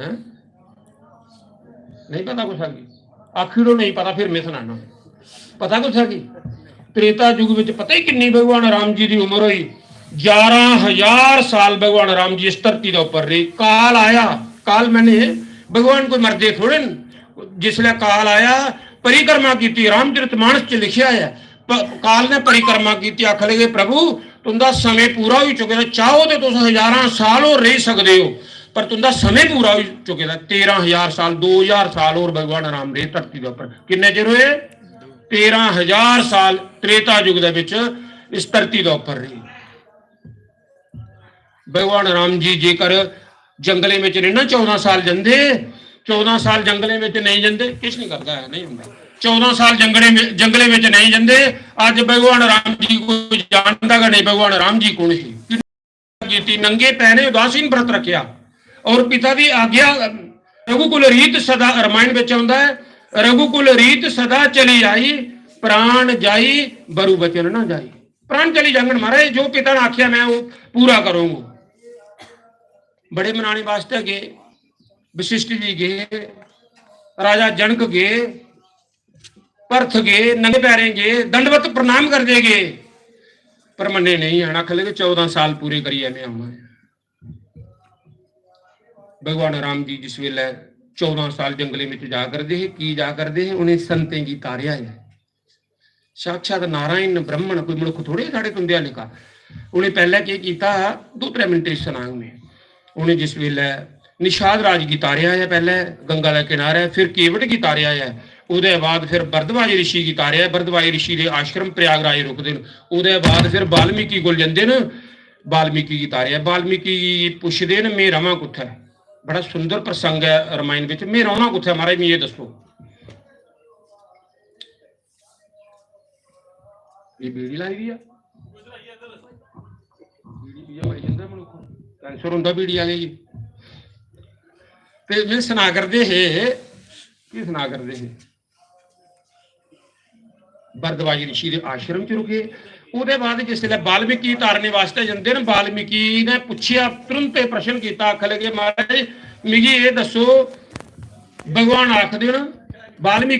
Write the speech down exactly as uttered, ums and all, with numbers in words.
हैं? नहीं पता कुछ की? आखी ओड़ो नहीं पता, फिर मैं सनाना। पता कुछ की? त्रेता युग विच पता ही किन्नी भगवान राम जी दी उम्र हुई? ग्यारह हजार साल भगवान राम जी इस धरती दे उपर रेह। काल आया, काल मैंने, भगवान कोई मरदे थोड़े न। जिसलै काल आया, परिक्रमा कीती, रामचरित मानस च लिखेआ ऐ। प-, काल ने परिक्रमा कीती, आखन लगे, "प्रभु, तुंदा समें पूरा होई चुके दा, चाहो ते तुस हजारां साल होर रेही सकदे ओ, पर तुंदा समें पूरा होई चुके दा।" तेरां हजार साल, दो हजार साल होर भगवान राम रेह धरती दे उप्पर। किन्ने चिर होए? तेरां हजार साल त्रेता युग दे विच इस धरती दे उप्पर रेह। भगवान राम जी जेकर जंगलें विच नहीं ना चौदां साल जंदे, चौदां साल जंगलें विच नहीं जंदे, किश नहीं करदा है, नहीं हुंदा। चौदां साल जंगलें विच, जंगलें विच नहीं जंदे। अज भगवान राम जी को जानदा गै नहीं, भगवान राम जी कौन है? कीती, नंगे पैरें उदासीन व्रत रखेआ और पिता दी आज्ञा, रघुकुल रीत सदा, रामायण विच आउंदा है, "रघुकुल रीत सदा चली आई, प्राण जाई बरु वचन ना जाई।" प्राण चली जांगन महाराज, जो पिता ने आख्या मैं वो पूरा करूंगा। बड़े मनाने वास्ते गए, वशिष्ठ जी गए, राजा जनक गए, भरत गए, नंगे पैरें गए, दंडवत प्रणाम करदे गए, पर मन्ने नहीं। आना आखन लगे, "चौदां साल पूरे करियै मैं आवां।" भगवान राम जी जिस वेले चौदां साल जंगलें विच जा करदे हे, की जा करदे हे? उन्हें संतें गी तारेआ ऐ। साक्षात नारायण ब्रह्मण, कोई मनुख थोड़े साढ़े तुंदे आले का। उन्हें पहले केह् कीता, दो त्रै मिनट च सनांग मैं। उन्हें जिस वेले निषाद राज गी तारेआ ऐ, पहले गंगा दे किनारे, फिर केवट गी तारेआ ऐ, ओह्दे बाद फिर भरद्वाज ऋषि गी तारेआ ऐ, भरद्वाज ऋषि दे आश्रम प्रयागराज रुकदे न, ओह्दे बाद फिर वाल्मीकि कोल जंदे न, वाल्मीकि गी तारेआ ऐ। वाल्मीकि गी पुछदे न, "मैं रवां कुत्थै?" बड़ा सुंदर प्रसंग ऐ रामायण विच, "मैं रौह्ना कुत्थै महाराज, मिगी एह् दस्सो।" ये बीड़ी लाई दी है, बीड़ी पियै मरी जंदा मनुक्ख, कैंसर होंदा बीड़ी आह्ले गी। ते में सना करदे हे, केह् सना करदे हे, भरद्वाज ऋषि दे आश्रम च रुके। ओह्दे बाद जिसलै वाल्मीकि तारने वास्तै जंदे न, वाल्मीकि ने पुच्छेआ, तुरंत एह् प्रश्न कीता, आखन लगे, "महाराज, मिगी एह् दस्सो, भगवान आखदे न, वाल्मीकि